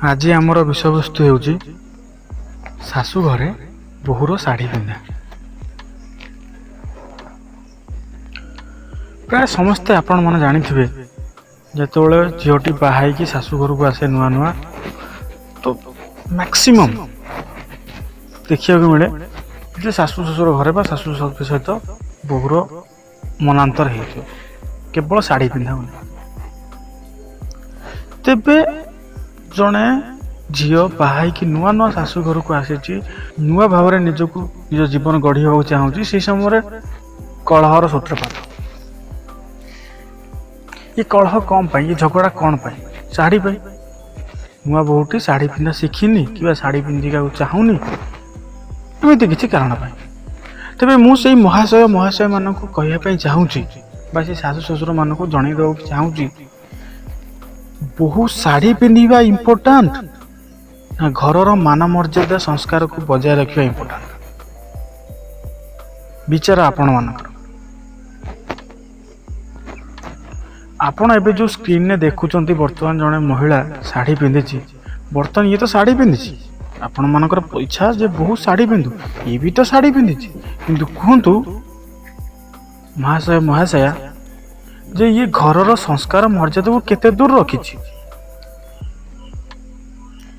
ଆଜି ଆମର ବିଷୟବସ୍ତୁ ହେଉଛି ଶାଶୁ ଘରେ ବୋହୂର ଶାଢ଼ୀ ପିନ୍ଧା। ପ୍ରାୟ ସମସ୍ତେ ଆପଣମାନେ ଜାଣିଥିବେ, ଯେତେବେଳେ ଝିଅଟି ବାହା ହେଇକି ଶାଶୁ ଘରକୁ ଆସେ ନୂଆ ନୂଆ, ତ ମ୍ୟାକ୍ସିମମ୍ ଦେଖିବାକୁ ମିଳେ ଯେ ଶାଶୁ ଶ୍ୱଶୁର ଘରେ ବା ଶାଶୁ ଶ୍ୱଶୁର ସହିତ ବୋହୂର ମନାନ୍ତର ହେଇଥିବ କେବଳ ଶାଢ଼ୀ ପିନ୍ଧା ବୋଲି। ତେବେ ଜଣେ ଝିଅ ବାହା ହେଇକି ନୂଆ ନୂଆ ଶାଶୁ ଘରକୁ ଆସିଛି, ନୂଆ ଭାବରେ ନିଜକୁ ନିଜ ଜୀବନ ଗଢ଼ିବାକୁ ଚାହୁଁଛି, ସେହି ସମୟରେ କଳହର ସୂତ୍ରପାତ। ଏ କଳହ କ'ଣ ପାଇଁ, ଏ ଝଗଡ଼ା କ'ଣ ପାଇଁ? ଶାଢ଼ୀ ପାଇଁ। ନୂଆ ବୋହୂଟି ଶାଢ଼ୀ ପିନ୍ଧା ଶିଖିନି କିମ୍ବା ଶାଢ଼ୀ ପିନ୍ଧିବାକୁ ଚାହୁଁନି, ଏମିତି କିଛି କାରଣ ପାଇଁ। ତେବେ ମୁଁ ସେଇ ମହାଶୟ ମହାଶୟମାନଙ୍କୁ କହିବା ପାଇଁ ଚାହୁଁଛି ବା ସେ ଶାଶୁ ଶ୍ୱଶୁରମାନଙ୍କୁ ଜଣାଇ ଦେବାକୁ ଚାହୁଁଛି, ବୋହୂ ଶାଢ଼ୀ ପିନ୍ଧିବା ଇମ୍ପୋର୍ଟାଣ୍ଟ ନା ଘରର ମାନ ମର୍ଯ୍ୟାଦା ସଂସ୍କାରକୁ ବଜାୟ ରଖିବା ଇମ୍ପୋର୍ଟାଣ୍ଟ? ବିଚାର ଆପଣମାନଙ୍କର। ଆପଣ ଏବେ ଯେଉଁ ସ୍କ୍ରିନ୍ରେ ଦେଖୁଛନ୍ତି ବର୍ତ୍ତମାନ ଜଣେ ମହିଳା ଶାଢ଼ୀ ପିନ୍ଧିଛି, ବର୍ତ୍ତମାନ ଇଏ ତ ଶାଢ଼ୀ ପିନ୍ଧିଛି, ଆପଣମାନଙ୍କର ଇଚ୍ଛା ଯେ ବୋହୂ ଶାଢ଼ୀ ପିନ୍ଧୁ, ଇଏ ବି ତ ଶାଢ଼ୀ ପିନ୍ଧିଛି, କିନ୍ତୁ କୁହନ୍ତୁ ମହାଶୟ ମହାଶୟା ଯେ ଇଏ ଘରର ସଂସ୍କାର ମର୍ଯ୍ୟାଦାକୁ କେତେ ଦୂର ରଖିଛି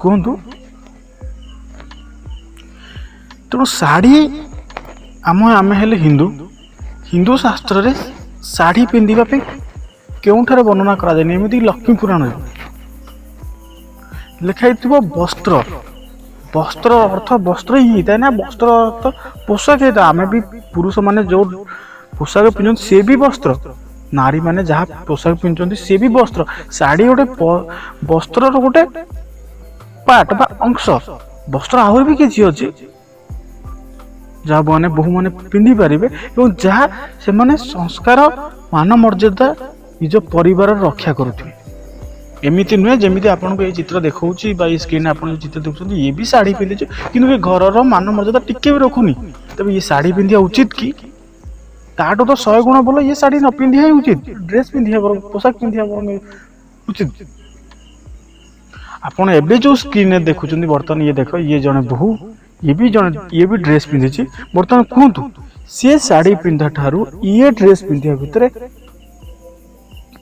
କୁହନ୍ତୁ? ତେଣୁ ଶାଢ଼ୀ, ଆମେ ହେଲେ ହିନ୍ଦୁ, ହିନ୍ଦୁ ଶାସ୍ତ୍ରରେ ଶାଢ଼ୀ ପିନ୍ଧିବା ପାଇଁ କେଉଁଠାରେ ବର୍ଣ୍ଣନା କରାଯାଇନି। ଏମିତି ଲକ୍ଷ୍ମୀ ପୁରାଣରେ ଲେଖା ହେଇଥିବ ବସ୍ତ୍ର, ବସ୍ତ୍ର ଅର୍ଥ ବସ୍ତ୍ର ହିଁ ହେଇଥାଏ ନା, ବସ୍ତ୍ର ଅର୍ଥ ପୋଷାକ ହେଇଥାଏ। ଆମେ ବି ପୁରୁଷମାନେ ଯେଉଁ ପୋଷାକ ପିନ୍ଧନ୍ତି ସେ ବି ବସ୍ତ୍ର, ନାରୀମାନେ ଯାହା ପୋଷାକ ପିନ୍ଧୁଛନ୍ତି ସେ ବି ବସ୍ତ୍ର। ଶାଢ଼ୀ ଗୋଟେ ବସ୍ତ୍ରର ଗୋଟେ ପାର୍ଟ ବା ଅଂଶ। ବସ୍ତ୍ର ଆହୁରି ବି କିଛି ଅଛି ଯାହା ମାନେ ବୋହୂମାନେ ପିନ୍ଧିପାରିବେ ଏବଂ ଯାହା ସେମାନେ ସଂସ୍କାର ମାନ ମର୍ଯ୍ୟାଦା ନିଜ ପରିବାରର ରକ୍ଷା କରୁଥିବେ। ଏମିତି ନୁହେଁ ଯେମିତି ଆପଣଙ୍କୁ ଏଇ ଚିତ୍ର ଦେଖାଉଛି ବା ଏଇ ସ୍କ୍ରିନ୍ ଆପଣ ଯେଉଁ ଚିତ୍ର ଦେଖୁଛନ୍ତି, ଇଏ ବି ଶାଢ଼ୀ ପିନ୍ଧିଛି କିନ୍ତୁ ଏ ଘରର ମାନ ମର୍ଯ୍ୟାଦା ଟିକେ ବି ରଖୁନି। ତେବେ ଇଏ ଶାଢ଼ୀ ପିନ୍ଧିବା ଉଚିତ କି? ତାଠୁ ତ 100 ଗୁଣ ଭଲ ଇଏ ଶାଢ଼ୀ ନ ପିନ୍ଧିବା ହିଁ ଉଚିତ, ଡ୍ରେସ୍ ପିନ୍ଧିବା ବରଂ ପୋଷାକ ପିନ୍ଧିବା ବରଂ ଉଚିତ। ଆପଣ ଏବେ ଯେଉଁ ସ୍କ୍ରିନ୍ରେ ଦେଖୁଛନ୍ତି ବର୍ତ୍ତମାନ ଇଏ ଦେଖ, ଇଏ ଜଣେ ବୋହୂ, ଇଏ ବି ଜଣେ, ଇଏ ବି ଡ୍ରେସ୍ ପିନ୍ଧିଛି। ବର୍ତ୍ତମାନ କୁହନ୍ତୁ ସିଏ ଶାଢ଼ୀ ପିନ୍ଧା ଠାରୁ ଇଏ ଡ୍ରେସ୍ ପିନ୍ଧିବା ଭିତରେ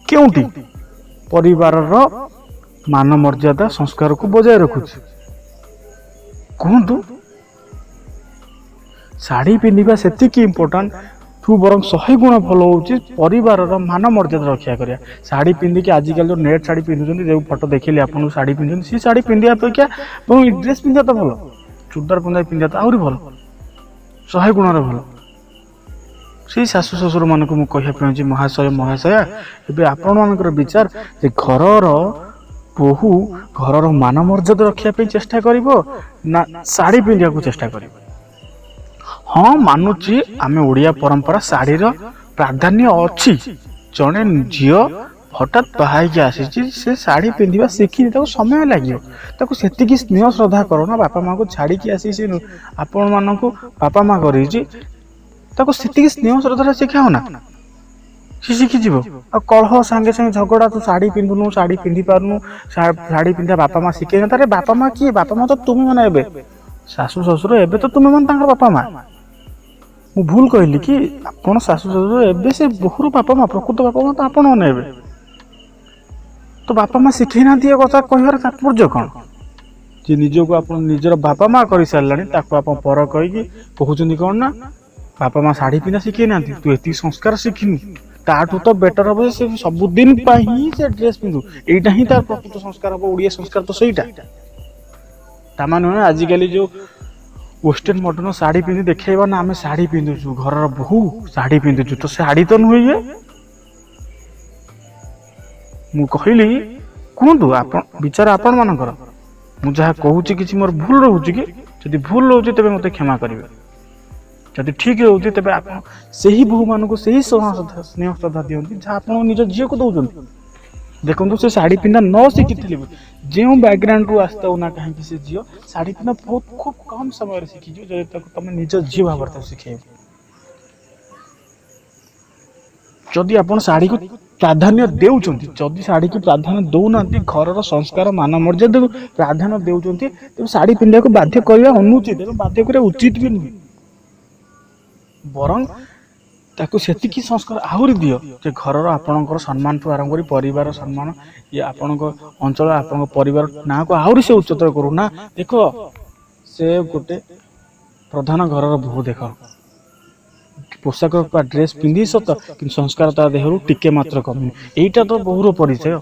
କେଉଁଠି ପରିବାରର ମାନ ମର୍ଯ୍ୟାଦା ସଂସ୍କାରକୁ ବଜାୟ ରଖୁଛି କୁହନ୍ତୁ? ଶାଢ଼ୀ ପିନ୍ଧିବା ସେତିକି ଇମ୍ପୋର୍ଟାଣ୍ଟ ଠୁ ବରଂ 100 ଗୁଣ ଭଲ ହେଉଛି ପରିବାରର ମାନ ମର୍ଯ୍ୟାଦା ରକ୍ଷା କରିବା। ଶାଢ଼ୀ ପିନ୍ଧିକି ଆଜିକାଲି ଯେଉଁ ନେଟ୍ ଶାଢ଼ୀ ପିନ୍ଧୁଛନ୍ତି, ଯେଉଁ ଫଟୋ ଦେଖିଲି ଆପଣଙ୍କୁ ଶାଢ଼ୀ ପିନ୍ଧୁଛନ୍ତି, ସେ ଶାଢ଼ୀ ପିନ୍ଧିବା ଅପେକ୍ଷା ଏବଂ ଡ୍ରେସ୍ ପିନ୍ଧିବା ତ ଭଲ, ଚୁଡ଼ିଦାର ପିନ୍ଧିବା ତ ଆହୁରି ଭଲ, 100 ଗୁଣରେ ଭଲ। ସେଇ ଶାଶୁ ଶ୍ୱଶୁରମାନଙ୍କୁ ମୁଁ କହିବା ପାଇଁ ଚାହୁଁଛି, ମହାଶୟ ମହାଶୟା, ଏବେ ଆପଣମାନଙ୍କର ବିଚାର ଯେ ଘରର ବୋହୂ ଘରର ମାନ ମର୍ଯ୍ୟାଦା ରଖିବା ପାଇଁ ଚେଷ୍ଟା କରିବ ନା ଶାଢ଼ୀ ପିନ୍ଧିବାକୁ ଚେଷ୍ଟା କରିବ? ହଁ, ମାନୁଛି ଆମେ ଓଡ଼ିଆ ପରମ୍ପରା ଶାଢ଼ୀର ପ୍ରାଧାନ୍ୟ ଅଛି। ଜଣେ ଝିଅ ହଠାତ୍ ବାହା ହେଇକି ଆସିଛି, ସେ ଶାଢ଼ୀ ପିନ୍ଧିବା ଶିଖିନି, ତାକୁ ସମୟ ଲାଗିବ, ତାକୁ ସେତିକି ସ୍ନେହ ଶ୍ରଦ୍ଧା କର ନା। ବାପା ମାଆଙ୍କୁ ଛାଡ଼ିକି ଆସି ସେ ଆପଣମାନଙ୍କୁ ବାପା ମା କରେଇଛି, ତାକୁ ସେତିକି ସ୍ନେହ ଶ୍ରଦ୍ଧାଟା ଶିଖାଅ ନା, ସେ ଶିଖିଯିବ। ଆଉ କଳହ ସାଙ୍ଗେ ସାଙ୍ଗେ ଝଗଡ଼ା, ତୁ ଶାଢ଼ୀ ପିନ୍ଧୁନୁ, ଶାଢ଼ୀ ପିନ୍ଧି ପାରୁନୁ, ଶାଢ଼ୀ ପିନ୍ଧିବା ବାପା ମା ଶିଖେଇ ତାରେ ବାପା ମା କିଏ? ବାପା ମା ତ ତୁମେମାନେ ଏବେ, ଶାଶୁ ଶ୍ୱଶୁର ଏବେ ତ ତୁମେମାନେ ତାଙ୍କର ବାପା ମା। ମୁଁ ଭୁଲ କହିଲି କି? ଆପଣ ଶାଶୁ ଶ୍ୱଶୁର ଏବେ ସେ ବୋହୂର ବାପା ମା, ପ୍ରକୃତ ବାପା ମା ତ ଆପଣମାନେ ଏବେ। ତ ବାପା ମା ଶିଖେଇ ନାହାନ୍ତି ଏ କଥା କହିବାର ତାତ୍ପର୍ଯ୍ୟ କ'ଣ? ଯେ ନିଜକୁ ଆପଣ ନିଜର ବାପା ମା କରିସାରିଲାଣି, ତାକୁ ଆପଣ ପର କହିକି କହୁଛନ୍ତି କ'ଣ ନା ବାପା ମା ଶାଢ଼ୀ ପିନ୍ଧା ଶିଖେଇ ନାହାନ୍ତି, ତୁ ଏତିକି ସଂସ୍କାର ଶିଖିନୁ। ତାଠୁ ତ ବେଟର ହବ ଯେ ସେ ସବୁଦିନ ପାଇଁ ହିଁ ସେ ଡ୍ରେସ୍ ପିନ୍ଧୁ, ଏଇଟା ହିଁ ତାର ପ୍ରକୃତ ସଂସ୍କାର ହବ। ଓଡ଼ିଆ ସଂସ୍କାର ତ ସେଇଟା। ତାମାନେ ନୁହେଁ ଆଜିକାଲି ଯେଉଁ ୱେଷ୍ଟର୍ଣ୍ଣ ମଡ଼ର୍ଣ୍ଣ ଶାଢ଼ୀ ପିନ୍ଧି ଦେଖେଇବା ନା ଆମେ ଶାଢ଼ୀ ପିନ୍ଧୁଛୁ, ଘରର ବୋହୂ ଶାଢ଼ୀ ପିନ୍ଧୁଛୁ, ତ ଶାଢ଼ୀ ତ ନୁହେଁ ଇଏ। ମୁଁ କହିଲି କୁହନ୍ତୁ ଆପଣ, ବିଚାର ଆପଣମାନଙ୍କର। ମୁଁ ଯାହା କହୁଛି କିଛି ମୋର ଭୁଲ ରହୁଛି କି? ଯଦି ଭୁଲ ରହୁଛି ତେବେ ମୋତେ କ୍ଷମା କରିବେ, ଯଦି ଠିକ୍ ରହୁଛି ତେବେ ଆପଣ ସେହି ବୋହୂମାନଙ୍କୁ ସେହି ସ୍ନେହ ଶ୍ରଦ୍ଧା ଦିଅନ୍ତି ଯାହା ଆପଣ ନିଜ ଝିଅକୁ ଦେଉଛନ୍ତି। ଦେଖନ୍ତୁ ସେ ଶାଢ଼ୀ ପିନ୍ଧା ନ ଶିଖିଥିଲେ ବି ଯେଉଁ ବ୍ୟାକଗ୍ରାଉଣ୍ଡରୁ ଆସିଥାଉ ନା କାହିଁକି, ସେ ଝିଅ ଶାଢ଼ୀ ପିନ୍ଧା ବହୁତ ଖୁବ୍ କମ୍ ସମୟରେ ଶିଖିଯିବ ଯଦି ତାକୁ ତୁମେ ନିଜ ଝିଅ ଭାବରେ ତାକୁ ଶିଖେଇବ। ଯଦି ଆପଣ ଶାଢ଼ୀକୁ ପ୍ରାଧାନ୍ୟ ଦେଉଛନ୍ତି, ଯଦି ଶାଢ଼ୀକୁ ପ୍ରାଧାନ୍ୟ ଦେଉନାହାନ୍ତି, ଘରର ସଂସ୍କାର ମାନ ମର୍ଯ୍ୟାଦାକୁ ପ୍ରାଧାନ୍ୟ ଦେଉଛନ୍ତି, ତେବେ ଶାଢ଼ୀ ପିନ୍ଧିବାକୁ ବାଧ୍ୟ କରିବା ଅନୁଚିତ ଏବଂ ବାଧ୍ୟ କରିବା ଉଚିତ ବି ନୁହେଁ। ବରଂ ତାକୁ ସେତିକି ସଂସ୍କାର ଆହୁରି ଦିଅ ଯେ ଘରର ଆପଣଙ୍କର ସମ୍ମାନଠୁ ଆରମ୍ଭ କରି ପରିବାର ସମ୍ମାନ, ଇଏ ଆପଣଙ୍କ ଅଞ୍ଚଳ, ଆପଣଙ୍କ ପରିବାର ନାଁକୁ ଆହୁରି ସେ ଉଚ୍ଚତର କରୁ। ନା ଦେଖ, ସେ ଗୋଟେ ପ୍ରଧାନ ଘରର ବୋହୂ, ଦେଖ ପୋଷାକ ବା ଡ୍ରେସ୍ ପିନ୍ଧି ସତ, କିନ୍ତୁ ସଂସ୍କାର ତା ଦେହରୁ ଟିକେ ମାତ୍ର କମିନି। ଏଇଟା ତ ବୋହୂର ପରିଚୟ।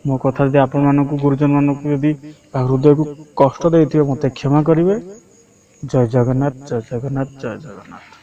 ମୋ କଥା ଯଦି ଆପଣମାନଙ୍କୁ, ଗୁରୁଜନମାନଙ୍କୁ ଯଦି ବା ହୃଦୟକୁ କଷ୍ଟ ଦେଇଥିବ, ମୋତେ କ୍ଷମା କରିବେ। ଜୟ ଜଗନ୍ନାଥ, ଜୟ ଜଗନ୍ନାଥ, ଜୟ ଜଗନ୍ନାଥ।